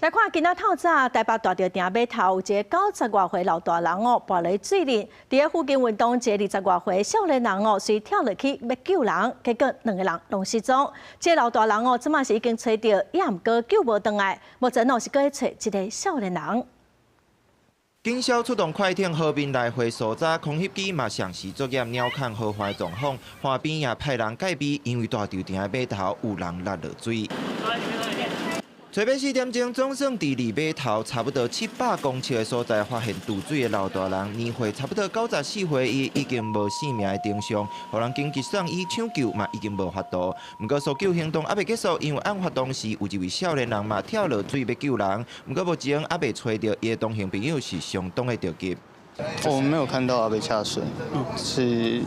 來看今仔透早，台北大稻埕碼頭有一个九十外歲老大人哦，跋落水裡。佇咧附近運動，一个二十外歲少年人哦，隨跳落去欲救人，結果兩个人攏失蹤。這个老大人哦，這馬是已經揣著，也毋過救無轉來。目前哦是閣咧揣一个少年人。警消出動快艇河面來回搜查，空翕機嘛詳細作業鳥瞰河岸狀況，岸邊也派人戒備，因為大稻埕的碼頭有人落落水。初欲四點鐘，總算佇離碼頭差不多700公尺的所在，發現墜水的老大人，年歲差不多94歲，伊已經無生命的徵象，予人緊急送醫搶救嘛已經無法度。毋過搜救行動猶未結束，因為案發當時有一位少年人嘛跳落水欲救人，毋過目前猶未揣著伊的同行朋友是相當的著急。我們沒有看到阿伯下水，是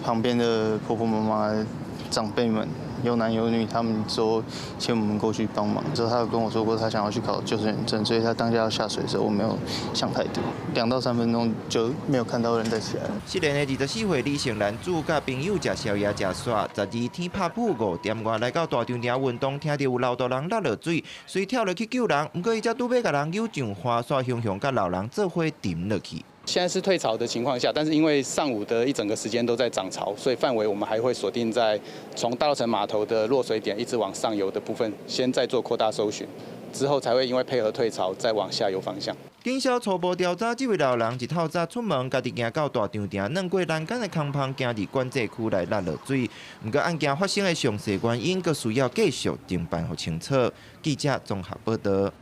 旁邊的婆婆媽媽、長輩們，有男有女，他們說請我們過去幫忙。之後他有跟我說過，他想要去考救生員證，所以他當下要下水的時候，我沒有想太多，2到3分鐘就沒有看到人再起來。失聯的24歲李姓男子，佮朋友食宵夜食煞，12天拍晡5點外來到大稻埕運動，聽著有老大人落落水，遂跳落去救人，毋過伊才拄欲共人搝上岸，煞雄雄佮老人做伙沉落去。現在是退潮的情況下，但是因為上午的一整個時間都在漲潮，所以範圍我們還會鎖定在從大稻埕碼頭的落水點一直往上游的部分，先再做擴大搜尋，之後才會因為配合退潮再往下游方向。警消初步調查，這位老人一透早出門，家己行到大稻埕，轉過欄杆的空縫，行佇管制區內落落水。毋過案件發生的詳細原因，閣需要繼續偵辦予清楚。記者綜合報道。